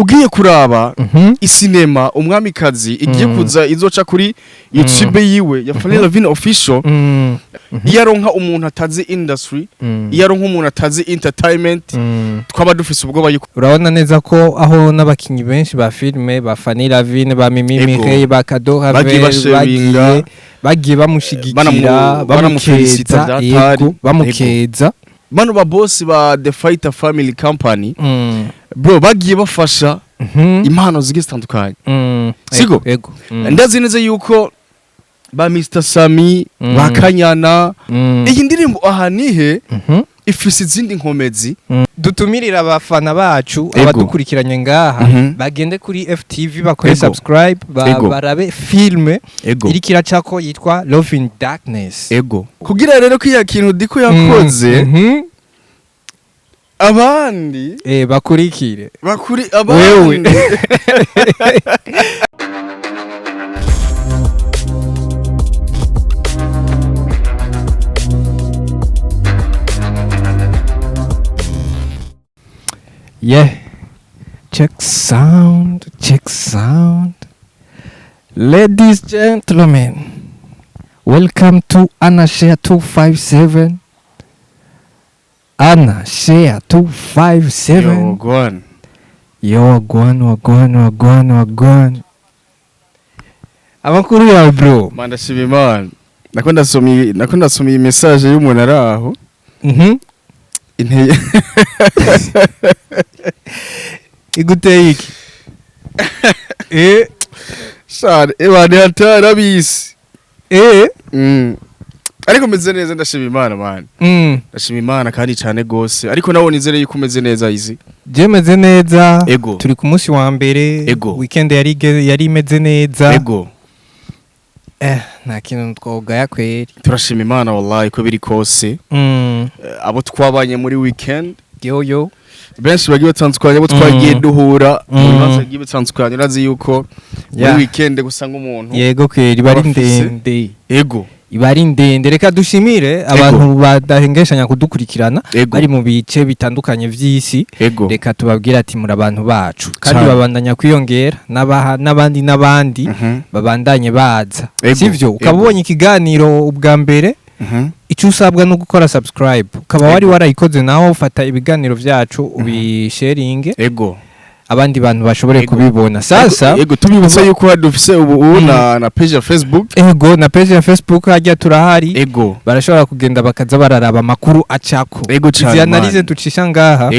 Ugiye kuraba isinema Umwamikazi igiye kuza, izoca kuri YouTube yiwe ya Fanny Lavine Official. Iyo aronka umuntu atazi industry, iyo aronka umuntu atazi entertainment, twaba dufise ubwoba yuko Urabona neza ko aho n'abakinyi benshi ba filime, ba Fanny Lavine, ba Mimi Mireille, ba Kado Bagiye Ravel, basharinga, bagiye bamushigikira, banamufelicita bamukeza. vyatari. Yego, bamukeza. Bano ba boss ba The Fighter Family Company, bro, bagiye bafasha impano zigiye zitandukanye. Siko? Yego. Ndazi neza yuko ba Mr Sami, ba Kanyana, iyi ndirimbo Aha Nihe ifise izindi nkomezi. Dutumirira abafana bacu, abadukurikiranye ngaha, bagende kuri FTV bakore subscribe, barabe filme iriko iracako yitwa Love in Darkness. Ego, kugira rero ko iya kintu Diko yakoze, abandi bakurikire. Bakuri Wewe. abandi. Yeah. Check sound, check sound. Ladies, gentlemen, welcome to Anna Share 257. Anna Share 257. Yo, gwan. Yo, wagwan, wagwan, wagwan, wagwan. Amakuru yawe, bro? Man, ndashima Imana. Nako ndasoma iyi message y'umuntu ari aho. Inteye Iguteye iki? Shane ebane hatarabizi. Ariko meze neza, ndashima Imana, man. Ndashima Imana kandi cyane gose, ariko nawe nizere yuko umeze neza izi. Je meze neza. Ego. Turi ku munsi wa mbere. Ego. Weekend yari imeze neza. Ego. Nta kintu twogaya kweri. Turashima Imana wallahi ko biri kose. Abo twabanye muri weekend, Yo yo. benshi bagiye batandukanye, abo twagiye duhura mu bibanza bigiye bitandukanye, urazi yuko muri weekend gusa nk'umuntu Yego kweri, bari aba afise ndende. Ego. Iba ari ndende. Reka dushimire abantu badahengeshanya kudukurikirana, bari mu bice bitandukanye vy'isi. Reka tubabwire ati muri abantu bacu kandi babandanya kwiyongera n'abandi n'abandi babandanye baza. Sivyo? Ukaba ubonye ikiganiro ubwa mbere, icyo usabwa no gukora subscribe. Ukaba wari warayikoze nawe, ufata ibiganiro vyacu ubisharinge, abandi bantu bashobore kubibona. Sasa Ego, tubibutsa yuko dufise ubu na page ya Facebook. Ego, na page ya Facebook hajya turahari. Barashobora kugenda bakaza bararaba amakuru acako. Ego cane, Izi analyse man. ducisha ngaha,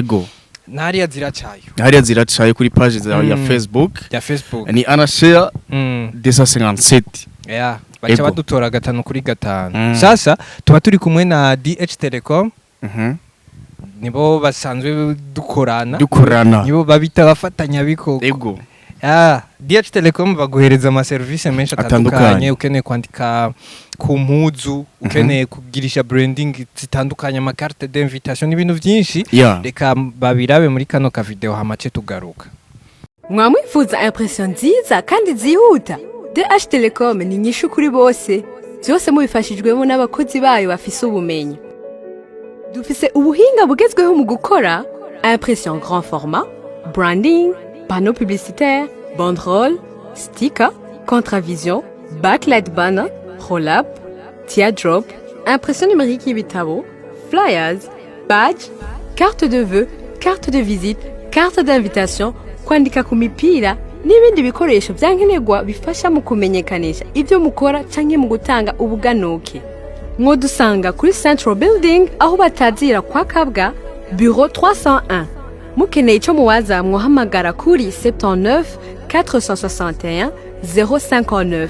nariya ziracayo. Hariya ziracaye kuri page ya Facebook. Ya Facebook. Ni Anashare 257. Yeah, baca badutora gatanu kuri gatanu. Sasa tuba turi kumwe na DH Telecom, nibo basanzwe dukorana. Dukorana. Nibo babita abafatanyabikorwa. Ah, DH Telecom baguhereza amaserivisi menshi Atandukanye. atandukanye. Ukeneye kwandika ku mpuzu, ukeneye kugirisha branding zitandukanye, amacarte d'invitation n'ibintu byinshi. Reka babirabe muri kano ka video hamace tugaruka. Mwamwifuza impression nziza kandi zihuta? DH Telecom ni inyishu kuri bose, byose mubifashijwemo n'abakozi bayo bafise ubumenyi. Dufise ubuhinga bugezweho mu gukora impression grand format, branding, panneau publicitaire, banderole, sticker, contravision, backlight banner, roll-up, teardrop, impression numérique y'ibitabo, flyers, badge, carte de vœux, carte de visite, carte d'invitation, kwandika ku mipira n'ibindi bikoresho byankenerwa bifasha mu kumenyekanisha ibyo mukora canke mu gutanga ubuganuke. Mwodusanga kuri Central Building, aho batazira kwa Kabwa, bureau 301. Mukeneye ico muwaza, mwohamagara kuri 79 461 059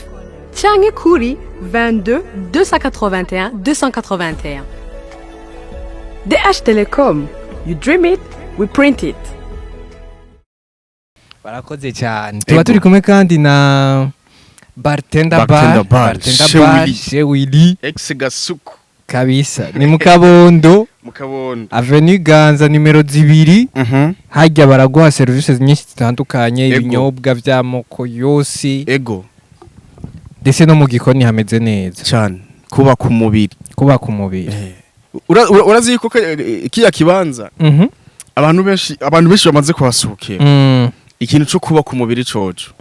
canke kuri 22 281 281. DH Telecom, you dream it, we print it. Barakoze cyane. Tuba turi kumwe kandi na Bartender Bar. Bartender Bar, Bartender Chez Bar Willy. Chez Willy. Ex Gasuku. Kabisa, ni mu Kabondo. Mu Kabondo. Avenue Ganza nimero 2. Hajya baraguha serivisi nyinshi zitandukanye, ibinyobwa by'amoko yose, ndetse no mu gikoni hameze neza. Cyane, kubaka umubiri. Kubaka umubiri. Urazi yuko kiya kibanza abantu benshi bamaze kuhasohokera. Ikintu co kubaka umubiri coco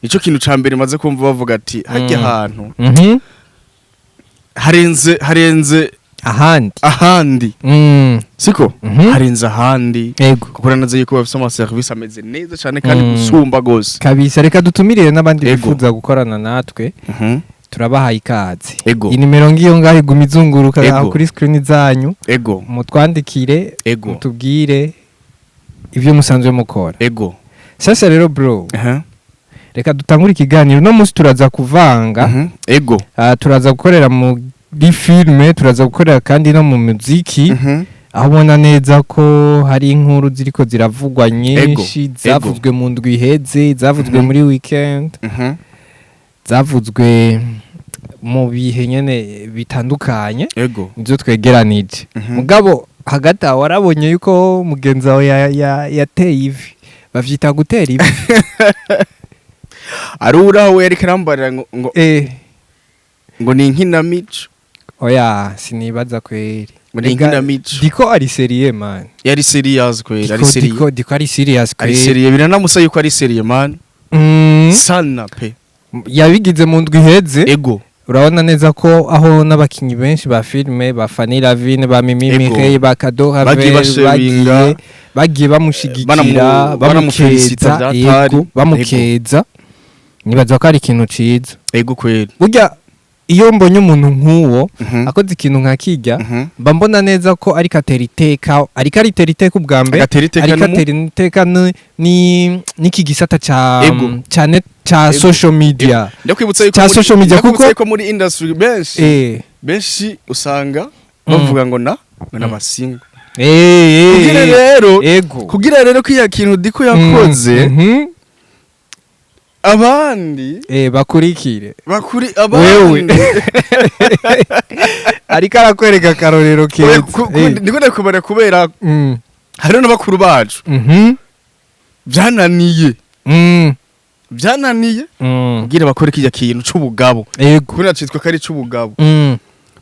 nico kintu ca mbere maze kumva bavuga ati hajya ahantu harenze, harenze ahandi. Ahandi. Siko? Mhm. Harenze ahandi. Ego. Kuko uranaze yuko bafise ama service ameze neza cane kandi gusumba gose. Kabisa, reka dutumirire n'abandi bifuza gukorana natwe. Turabahaye ikaze. Inimero ngiyo ngaho iguma izunguruka aho kuri screen zanyu. Mutwandikire, mutubwire ibyo musanzwe mukora. Sasa rero bro, reka dutangure ikiganiro. Uno munsi turaza kuvanga. Turaza gukorera muri filme, turaza gukorera kandi no mu muziki, aho ubona neza ko hari inkuru ziriko ziravugwa nyinshi, zavuzwe mu ndwi iheze, zavuzwe muri weekend, zavuzwe mu bihe nyene bitandukanye. Nivyo twegeranije. Mugabo hagati aho warabonye yuko mugenzi wawe yateye ivi, bavyita gutera ivi. Arura we yariko arambarira ngo ngo ni inkinamico. Oya, sinibaza kweri. Ngo ni inkinamico. Diko ari sérieux, man. Yari serious kweri, ari Diko, serious. Diko ari serious Ari kweri. serious, biranamusa yuko ari serious, man. Sana pe. Yabigize mu ndwi iheze. Urabona neza ko aho n'abakinyi benshi ba filme, ba Fanny Lavine, ba Mimi Mireille, ba Kado Bagiye Ravel, basharinga. bagiye bamushigikira, Banamufelicita bamukeza. vyatari. Yego, bamukeza. Nibaza ko ari ikintu ciza. Ego kweri. Burya iyo mbonye umuntu nk'uwo akoze ikintu nka kirya, mba mbona neza ko ariko atera iteka, ariko aritera iteka ubwa mbere, Agatera iteka ariko atera iteka n'iki gisata ca cane ca social media. Ndakwibutsa yuko Ca social media ndakwibutsa kuko yuko muri industry benshi benshi usanga bavuga ngo n'abasinga. Kugira rero kugira rero ko iya kintu Diko yakoze, abandi bakurikire. Bakuri Wewe. abandi. Ariko arakwereka akarorero Oya, keza. Ndiko ndakubara kubera hariho n'abakuru bacu byananiye byananiye kugira bakore kijya kintu c'ubugabo, kubera citwa ko ari c'ubugabo,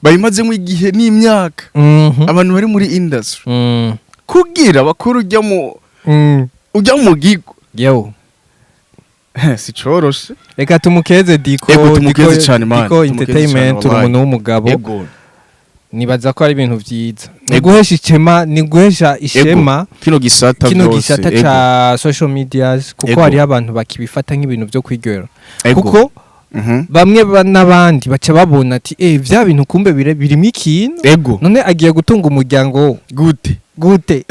babimazemo igihe n'imyaka, abantu bari muri industry, kugira bakuru ujya mu gigo Yo. si coroshe. Reka tumukeze Diko. Ego, tumukeze Diko- cane, man. Diko Tumukeze Entertainment, cane, uri wallahi. umuntu w'umugabo. Nibaza ko ari ibintu vyiza, ni guhesha ishema, ni guhesha ishema Kino gisata kino vyose. gisata ca social medias, kuko hariho abantu bakibifata nk'ibintu vyo kwiryohera, kuko bamwe n'abandi baca babona ati vya bintu kumbe birimo ikintu. None agiye gutunga umuryango Gute? gute?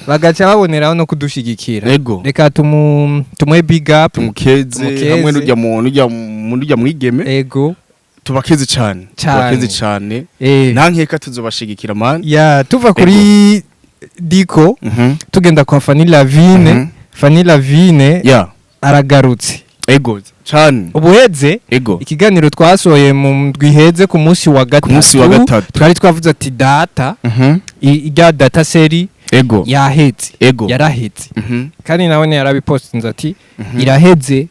Bagaca baboneraho no kudushigikira. Reka tumuhe big up. Tumukeze. Tumukeze. Hamwe n'ujya mu n'ujya mu n'ujya mwigeme. Tubakeze cane. Cane. Tubakeze cane. Nta nkeka tuzobashigikira, man. Ya, tuva kuri Diko, tugenda kwa Fanny Lavine. Fanny Lavine aragarutse. Ego cane. Ubuheze, ikiganiro twasohoye mu ndwi iheze ku munsi wa Ku munsi wa gatatu, gatatu. twari twavuze ati data irya data série yaheze, yaraheze. Kandi nawe yarabipostinze ati iraheze,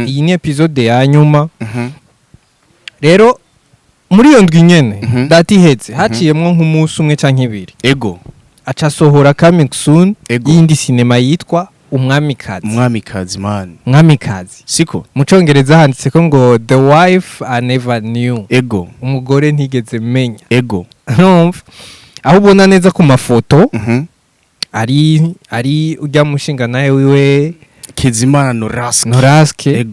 iyi ni episode ya nyuma. Rero muri iyo ndwi nyene data iheze, haciyemwo nk'umunsi umwe canke ibiri, aca asohora coming soon y'indi sinema yitwa Umwamikazi. Umwamikazi, man. Umwamikazi. Siko? Mu congereza handitse ko ngo "The Wife I Never Knew", umugore ntigeze menya. Urumva aho ubona neza ku mafoto ari ujya mushinga nawe wiwe. Kezimana Noraske. Noraske.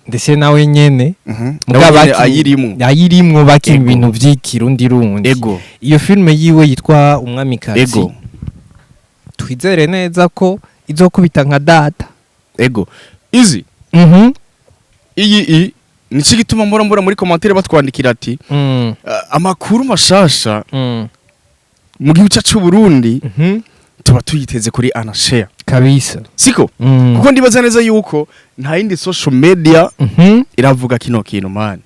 Ndetse nawe nyene. Mugabo Nawe nyene ayirimwo. Ayirimwo, bakina ibintu vy'ikirundi rundi. Iyo filime yiwe yitwa Umwamikazi, twizere neza ko izokubita nka data. Ego, izi iyi i nico gituma mbora muri commentaire batwandikira ati amakuru mashasha mu gihugu cyacu c'u Burundi tuba tuyiteze kuri Anashare. Siko? Kuko ndibaza neza yuko nta yindi social media iravuga kino kintu, man.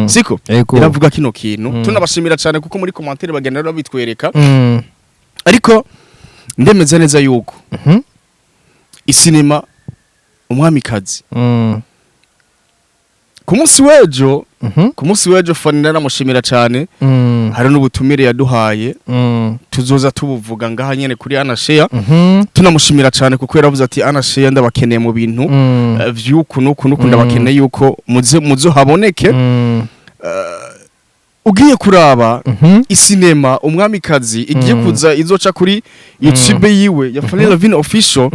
Siko? Ego. Iravuga kino kintu. Tunabashimira cyane kuko muri commentaire bagenda babitwereka. Ariko ndemeza neza yuko isinema Umwamikazi, Ku munsi w'ejo, ku munsi w'ejo Fanny naramushimira cyane. Hari n'ubutumire yaduhaye, tuzoza tubuvuga ngaha nyene kuri Anashare. Tunamushimira cyane kuko yaravuze ati: "Anashare, ndabakeneye mu bintu vy'uku n'uku n'uku, ndabakeneye yuko muze muzo haboneke." Ugiye kuraba isinema Umwamikazi igiye kuza, izoca kuri YouTube yiwe ya Fanny Lavine Official,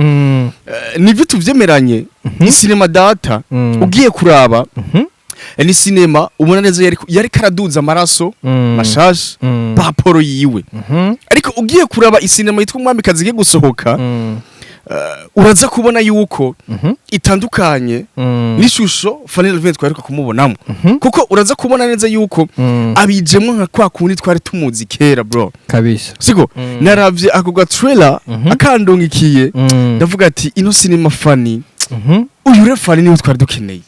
nivyo tuvyemeranye. Isinema Data, ugiye kuraba, ni sinema ubona neza yari karaduza amaraso mashasha paporo yiwe. Ariko ugiye kuraba isinema yitwa Umwamikazi igiye gusohoka, uraza kubona yuko itandukanye n'ishusho Fanny Lavine twaheruka kumubonamo, kuko uraza kubona neza yuko abijemwo nka kwa kundi twari tumuzi kera, bro. Kabisa. Siko? Naravye ako ga trailer akandongikiye, ndavuga ati: "Ino sinema Fanny, uyu re Fanny niwe twari dukeneye."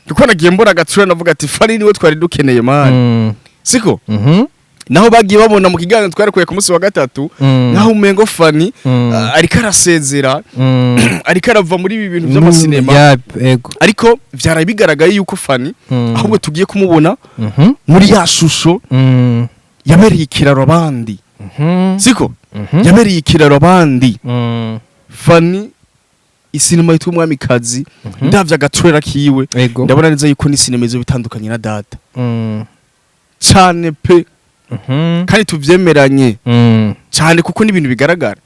Kuko nagiye mbona aga trailer, ndavuga ati: "Fanny niwe twari dukeneye, man." Siko? Naho bagiye babona mu kiganiro twarekuye ku munsi wa gatatu, naho umengo Fanny ariko arasezera, ariko arava muri ibi bintu by'amasinema. Ego. Ariko vyaraye bigaragaye yuko Fanny ahubwo tugiye kumubona muri ya shusho yabereye ikiraro abandi. Siko? Yabereye ikiraro abandi. Fanny, isinema yitwa Umwamikazi, ndavye aga trailer kiwe, ndabona neza yuko ni sinema izo bitandukanye na Data cane pe. Kandi tuvyemeranye cane kuko ni ibintu bigaragara.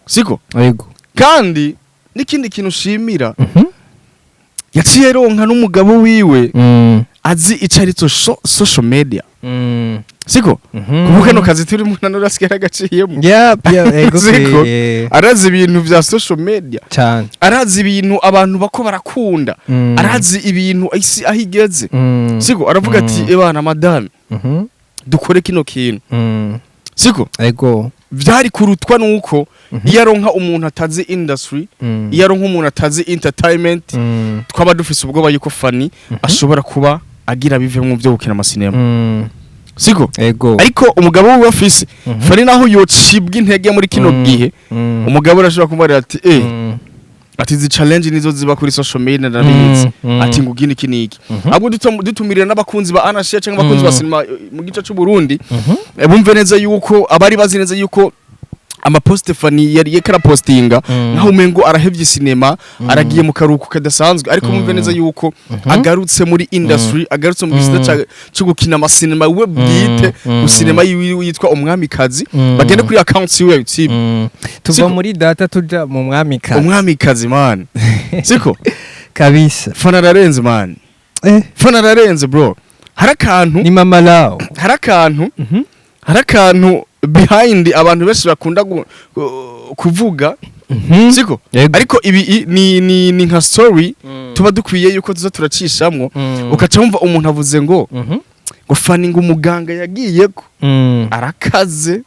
Siko? Ego. Kandi n'ikindi kintu ushimira, yaciye ronka n'umugabo wiwe azi ico arico social media. Siko? Kuko kano kazi turimo nano urasigaye agaciyemo. Yep, ego. Siko? Eh, arazi ibintu vya social media, cyane. arazi ibintu abantu bako barakunda, arazi ibintu isi aho igeze. Siko? Aravuga ati: "Ebana madame, dukore kino kintu." Siko? Ego. Vyari kurutwa nuko iyo aronka umuntu atazi industry, iyo aronka umuntu atazi entertainment, twaba dufise ubwoba yuko Fanny ashobora kuba agira bivemwo byo gukina amasinema. Siko? Ego. Ariko umugabo wiwe afise, Fanny naho yocibwa intege muri kino gihe, umugabo arashobora kumubwira ati: "Eh, ati izi challenge nizo ziba kuri social media, ndabizi." Ati ngo ugine iki niki. Ahubwo dutumirira n'abakunzi ba Anashare cyangwa abakunzi ba cinema mu gice c'u Burundi, bumve neza yuko abari bazi neza yuko amaposte Fanny yari yeka arapostinga nkaho umengo arahevye sinema, aragiye mu karuhuko kadasanzwe, ariko bumve neza yuko agarutse muri industry, agarutse mu gisata cyo gukina amasinema we bwite, mu sinema yiwe yitwa Umwamikazi. Bagende kuri account yiwe ya YouTube. Tuva Siko? muri Data tuja mu Mwamikazi. Umwamikazi, man. Siko? Kabisa. Fanny ararenze, man. Fanny ararenze, bro. Hari akantu Ni mama lao. Hari akantu, hari akantu behind abantu benshi bakunda kuvuga. Siko? Yego. Ariko ibi ni nka story tuba dukwiye yuko tuza turacishamwo, ukaca wumva umuntu avuze ngo ngo Fanny ngo umuganga yagiyeko arakaze.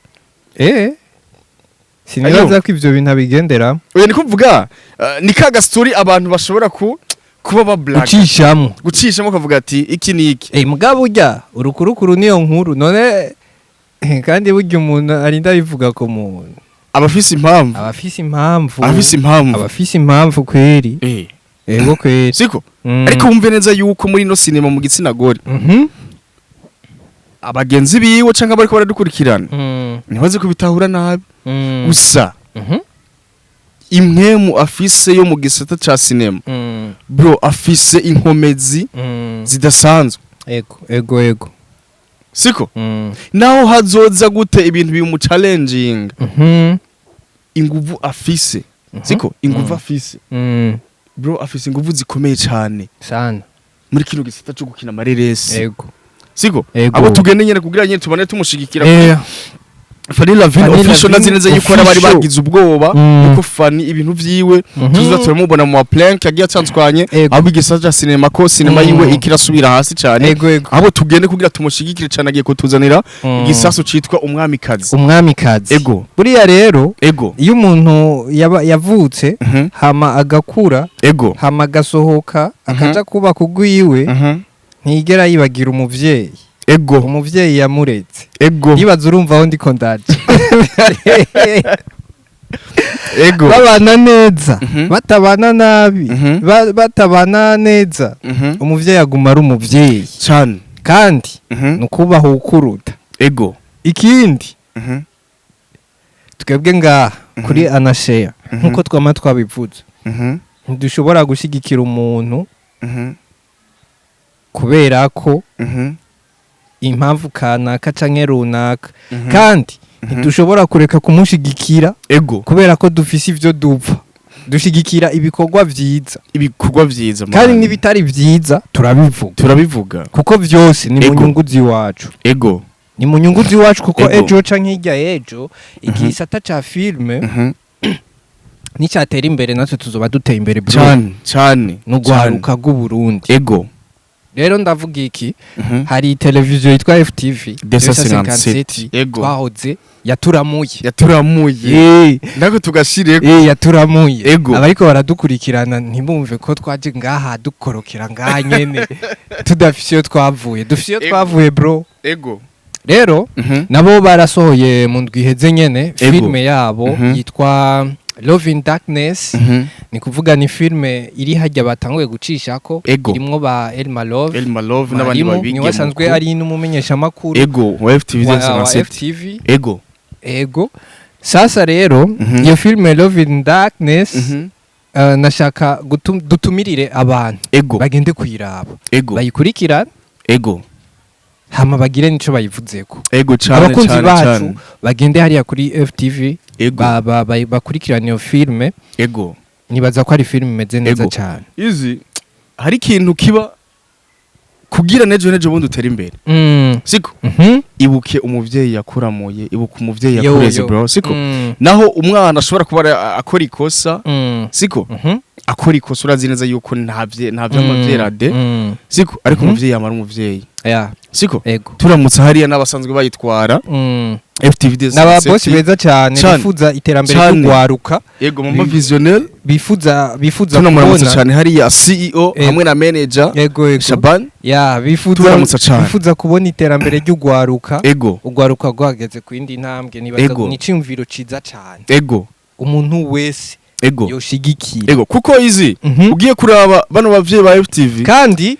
Sinibaza ko ivyo bintu abigendera. Oya, ni kuvuga ni ka story abantu bashobora kuba ba black Ucishamo. Gucishamo ukavuga ati iki ni iki. Mugabo urya urukurukuru niyo nkuru none, kandi burya umuntu arinda bivuga ko muntu abafise impamvu. Abafise impamvu. Abafise impamvu. Abafise impamvu kweri. Ego kweri. Siko? Ariko wumve neza yuko muri ino sinema mu gitsina gore, abagenzi biwe canke bariko baradukurikirana ntibaze kubitahura nabi gusa, impwemu afise yo mu gisata ca sinema, bro, afise inkomezi zidasanzwe. Ego. Siko? Naho hazoza gute ibintu bimu challenging, inguvu afise, siko? Inguvu afise, bro, afise inguvu zikomeye cane Sana. muri kino gisata cyo gukina amareresi. Ego. Siko? Ego. Abo tugende nyene kugira nyene tubane tumushigikira. Fanny Lavine Fanny Official, Lavine nazi neza yuko hari abari Official. bagize ubwoba yuko Fanny ibintu vyiwe tuza turamubona mu ma plank yagiye atandukanye, ahubwo igisata ca cinema ko cinema yiwe ikirasubira hasi cane. Ego. Ahubwo tugende kugira tumushigikire cane, agiye kutuzanira igisasu citwa Umwamikazi. Umwamikazi. Ego. Buriya rero, iyo umuntu yavutse, hama agakura, hama agasohoka, akaja kubaka ugwiwe, ntiyigera yibagira umuvyeyi. Umuvyeyi yamuretse. Yibaza, urumva aho ndiko ndaje. Ego. Babana neza, batabana nabi, batabana neza, umuvyeyi aguma ari umuvyeyi. Cyane. Kandi ni ukubaha uwukuruta. Ikindi, twebwe ngaha kuri anasheya, nkuko twama twabivuze, ntidushobora gushyigikira umuntu kubera ko impamvu kanaka canke runaka, kandi ntidushobora kureka kumushigikira kubera ko dufise ivyo dupfa. Dushigikira ibikorwa vyiza. Ibikorwa vyiza, kandi man. n'ibitari vyiza turabivuga. Turabivuga. Kuko vyose ni mu nyungu z'iwacu. Ni mu nyungu z'iwacu, kuko ejo canke hirya y'ejo igisata ca filme nicyatera imbere, natwe tuzoba duteye imbere, bro. Cyane cyane. N'urwaruka rw'Uburundi. Rero ndavuga iki? Hari televiziyo yitwa FTV 257. Ego. Twahoze yaturamuye. Yaturamuye. Nako tugashireko. Yaturamuye. Abariko baradukurikirana ntibumve ko twaje ngaha dukorokera ngaha nyene tudafise iyo twavuye. Dufise iyo twavuye, bro. Rero nabo barasohoye mu ndwi iheze nyene filme yabo yitwa Love in Darkness. Ni kuvuga ni filme iri hajya batanguye gucishako, irimwo ba Elma Love. Elma Love n'abandi Mwarimu, babige. niwe asanzwe ari n'umumenyeshamakuru Ego, wa FTV wa 257. FTV. Ego. Sasa rero iyo filme Love in Darkness, nashaka dutumirire abantu bagende kuyiraba, bayikurikirane, hama bagire nico bayivuzeko. Ego cyane. Abakunzi Cyane. bacu Cyane. bagende hariya kuri FTV, bakurikirane iyo filme. Nibaza ko ari filme imeze neza cyane. Izi hari ikintu kiba kugira nejo nejo bundi utera imbere, siko? Ibuke umuvyeyi yakuramuye, ibuke umuvyeyi yakureze, bro, siko? Naho umwana ashobora kuba akora ikosa, siko? Akora ikosa, urazi neza yuko nta vy'amavyerade, siko? Ariko umuvyeyi yamara umuvyeyi, siko? Ego. Turamutse hariya n'abasanzwe bayitwara FTV. N'ababosi beza cyane bifuza iterambere ry'urwaruka. Yego, mama visionnaire. Bifuza Tunamuramutse kubona cyane hariya CEO hamwe na manager ego ego Shaban. Ya, bifuza Turamutse cane. bifuza kubona iterambere ry'urwaruka, urwaruka rwageze ku yindi ntambwe. Nibaza ni iciyumviro ciza cyane umuntu wese yoshigikira. Ego, kuko izi ugiye kuraba bano bavyeyi ba FTV. Kandi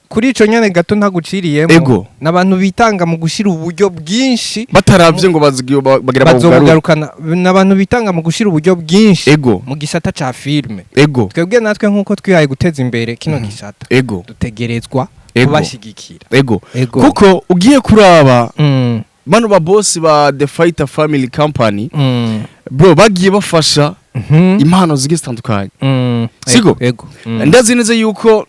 kuri ico nyene gato ntaguciriyemo, n'abantu bitanga mu gushira uburyo bwinshi bataravye ngo bagira bawugarure. Bazobugarukana. N'abantu bitanga mu gushira uburyo bwinshi mu gisata ca filme. Twebwe natwe nk'uko twihaye guteza imbere kino gisata, dutegerezwa kubashigikira. Ego. Kuko ugiye kuraba bano ba boss ba The Fighter Family Company, bro, bagiye bafasha impano zigiye zitandukanye, siko? Ego. Ndazi neza yuko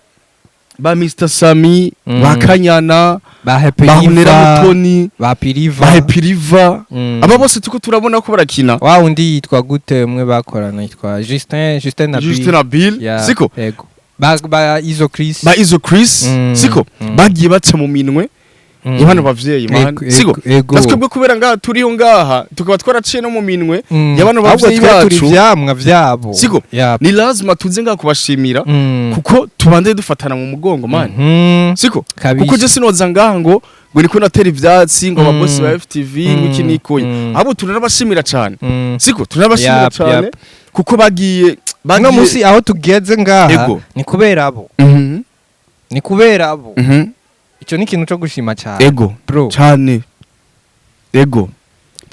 ba Mr Sami, ba Kanyana, ba Happy ba Honera Riva, Mutoni, ba Piriva, ba Happy Riva, aba bose tuko turabona ko barakina. Wa undi yitwa gute, umwe bakorana yitwa Justin na Justin na Bill, Ya, siko? Ego. Ba Izo Chris. Ba Izo Chris, siko? Bagiye baca mu minwe ya bano bavyeyi, man, siko? Ego. Natwe bwo kubera ngaha turiho ngaha tukaba twaraciye no mu minwe ya bano Ahubwo bavyeyi twe turi bacu, ivyamwa vyabo. siko? Ni lazima tuze ngaha kubashimira, kuko tubanze dufatana mu mugongo, man, siko? Kuko je sinoza ngaha ngo niko natera ivyatsi ngo ababosi ba FTV ngo iki nikoye. Ahubwo turanabashimira cane, siko? Turanabashimira cane kuko bagiye Uno bagiye musi aho tugeze ngaha ni kubera abo. Ni kubera abo. Ico ni ikintu co gushima cyane. Bro. Cane, ego.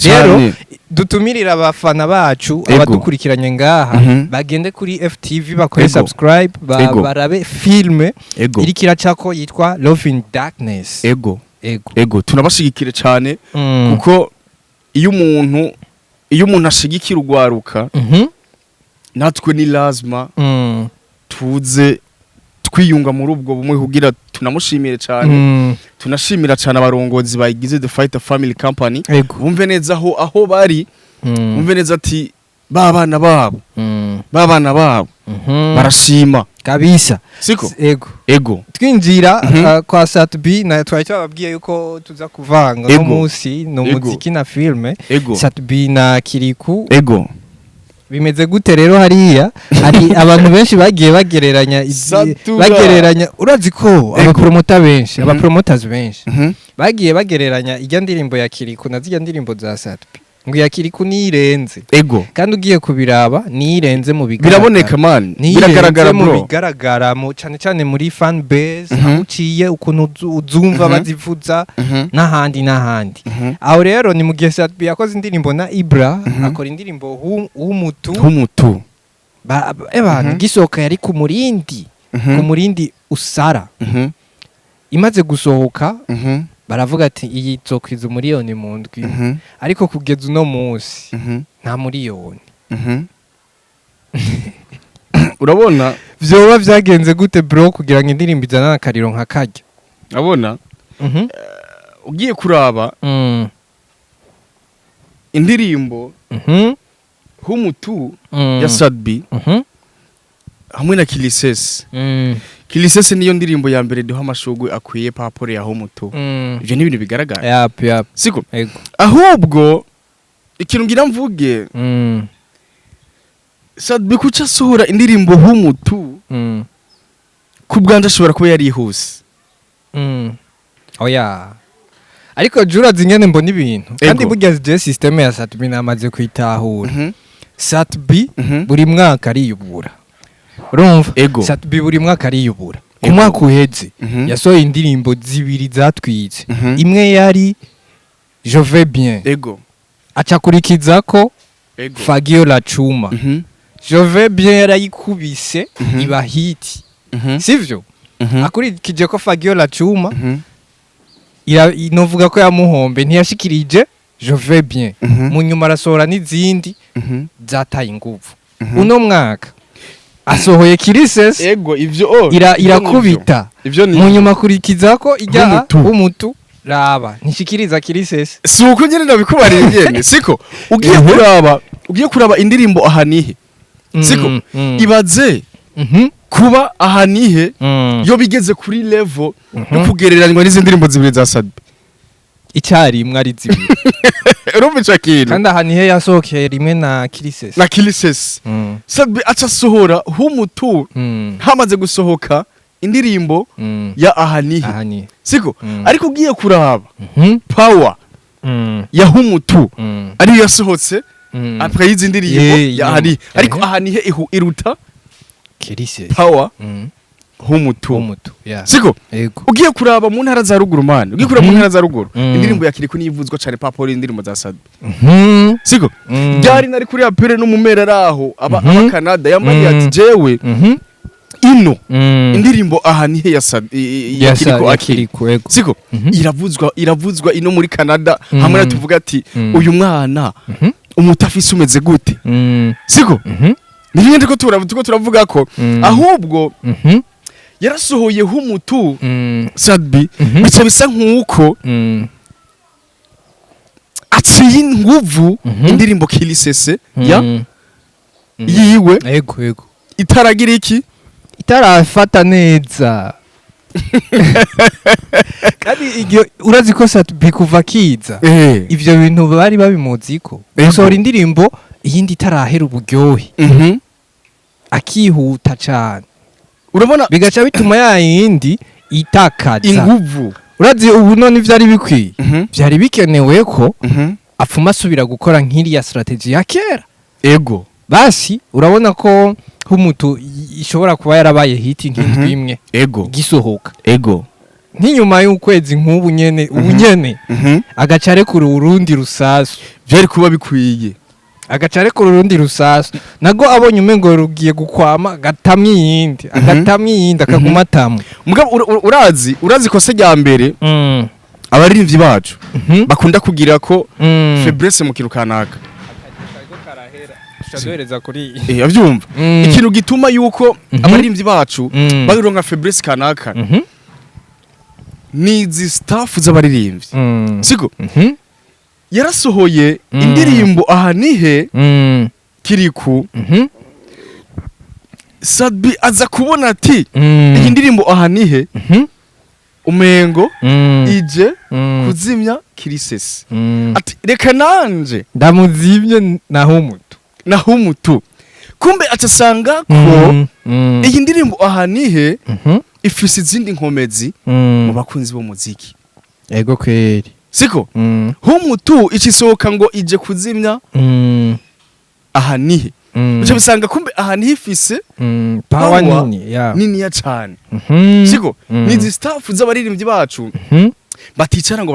Rero Cane. dutumirira abafana bacu, abadukurikiranye ngaha, bagende kuri FTV bakore subscribe, barabe filme iriko iracako yitwa Love in Darkness. Ego. Ego. Ego, tunabashigikire cane, kuko iyo umuntu ashigikira urwaruka, natwe ni lazima tuze twiyunga muri ubwo bumwe kugira tunamushimire cane. Tunashimira cane abarongozi bayigize The Fighter Family Company. Bumve neza aho bari, bumve neza ati ba bana babo, ba bana babo barashima. Kabisa. Siko? Ego. Ego. Twinjira kwa Sat-B na twari twababwiye yuko tuza kuvanga no munsi no muziki na filme. Sat-B na Kiriku bimeze gute? Rero hariya hari abantu benshi bagiye bagereranya Satura. bagereranya, urazi ko abapromota benshi, abapromoters benshi bagiye bagereranya ijya ndirimbo ya Kiriku na zijya ndirimbo za Sat-B. Ngo iya Kirikou niyirenze. Ego. Kandi ugiye kubiraba, niyirenze mu bigaragara. Biraboneka, man. Niyirenze Biragaragara, mu bro. bigaragara, mu cyane cyane muri fan base, aho uciye, ukuntu uzumva bazivuza n'ahandi n'ahandi. Aho rero ni mu gihe Sat-B yakoze indirimbo na Ibra, akora indirimbo Humutu. Humutu. Eba gisohoka yari ku murindi, ku murindi usara. Imaze gusohoka, baravuga ati iyi izokwiza 1 miliyoni mu ndwi, ariko kugeza uno munsi nta 1 miliyoni. Urabona? Vyoba vyagenze gute, bro, kugira ngo indirimbo izanane akariro nka karya? Urabona, ugiye kuraba indirimbo Humutu ya Sat-B hamwe na Kilisese. Kilisese niyo ndirimbo ya mbere duha amashugwe akwiye par rapport ya Humutu. Ivyo ni ibintu bigaragara. Yap. Siko? Ego. Ahubwo ikintu ngira mvuge, Sat-B kuca asohora indirimbo Humutu, ku bwanje ashobora kuba yarihuse. Oya, ariko jura zingene mbona ibintu kandi Ego. burya je système ya Sat-B namaze kwitahura. Sat-B buri mwaka ariyubura, urumva? Ego. Sat-B buri mwaka ariyubura. Ku Ego. mwaka uheze yasohoye indirimbo zibiri zatwitse. Imwe yari Je vais bien, aca ko Ego. Fagio la Chuma. Je vais bien yarayikubise, iba hit, sivyo? Akurikije ko Fagio la Chuma, inovuga ko yamuhombe, ntiyashikirije Je vais bien. Mu nyuma arasohora n'izindi zataye inguvu. Uno mwaka asohoye Kirisesi. Ego, ivyo oh, ira ivyo irakubita. Ivyo ni Mu nyuma akurikiza ko ijya Humutu. Humutu, raba, ntishikiriza Kirisesi. Si uko nyene ndabikubariye nyene, siko? Ugiye kuraba indirimbo Ahanihe, siko? Ibaze kuba Ahanihe yo bigeze kuri level yo kugereranywa n'izi ndirimbo zibiri za Sat-B Icyarimwe ari zibiri. Urumva ico kintu? Kandi Ahanihe yasohokeye rimwe na Kirisesi. Na Kilisesi. Sat-B aca asohora Humutu hamaze gusohoka indirimbo ya Ahanihe, Ahanihe, siko? Mm. Ariko ugiye kuraba power ya Humutu ariyo yasohotse après y'izi ndirimbo ya Ahanihe, ariko Ahanihe iruta Kirisesi power Humutu, Humutu, yeah. siko? Ego. Ugiye kuraba mu ntara za ruguru, man, ugiye kuraba mu ntara za ruguru, indirimbo ya Kirikou niyo ivuzwa cyane par rapport y'indirimbo za Sat-B, siko? Ryari nari kuri apure n'umumera araho aba aba Canada yambariye ati jewe ino indirimbo Ahanihe ya Sat ya Ya Kirikou ya Akili, Kirikou, ego. siko? Iravuzwa ino muri Canada, hamwe na tuvuga ati uyu mwana umutafisi umeze gute, siko? Nibyo ndiko turiko turavuga ko ahubwo yarasohoye Humutu, Sat-B, bica bisa nkuko aciye inguvu indirimbo Kilisese ya yiwe Ego. itaragira iki? Itarafata neza. Kandi iryo urazi ko Sat-B kuva kiza, ivyo bintu bari babimuziko, gusohora indirimbo iyindi itarahera uburyohe, akihuta cane, Urabona, bigaca bituma ya yindi itakaza inguvu. Urazi ubu none vyari bikwiye, vyari bikenewe ko apfuma asubira gukora nk'iriya strategy ya kera. Basi urabona ko Humutu ishobora kuba yarabaye hit nk'indwi imwe igisohoka, nk'inyuma y'ukwezi nk'ubu nyene, ubu nyene agaca arekura urundi rusasu. Vyari kuba bikwiye. Agaca arekura urundi rusasu, nago abonye umengo rugiye gukwama, agatamye iyindi, agatamye iyindi, akaguma atamwe. Mugabo urazi kosa rya mbere abaririmbyi bacu bakunda kugira ko faiblesse mu kintu kanaka. Duhereza kuri Avyumva, ikintu gituma yuko abaririmbyi bacu baronka faiblesse kanaka ni izi staff z'abaririmbyi, siko? Yarasohoye indirimbo Ahanihe, Kirikou, Sat-B aza kubona ati iyi ndirimbo Ahanihe umengo ije kuzimya Kirisesi, ati reka nanje ndamuzimye na Humutu. Na Humutu. Kumbe acasanga ko iyi ndirimbo Ahanihe ifise izindi nkomezi mu bakunzi b'umuziki. Ego kweri. Siko? Mm. Humutu ikisohoka ngo ije kuzimya aha nihe uca bisanga kumbe aha nihe ifise Power power nini, yeah. niniya cane. Siko? Nizi staff z'abaririmbyi bacu baticara ngo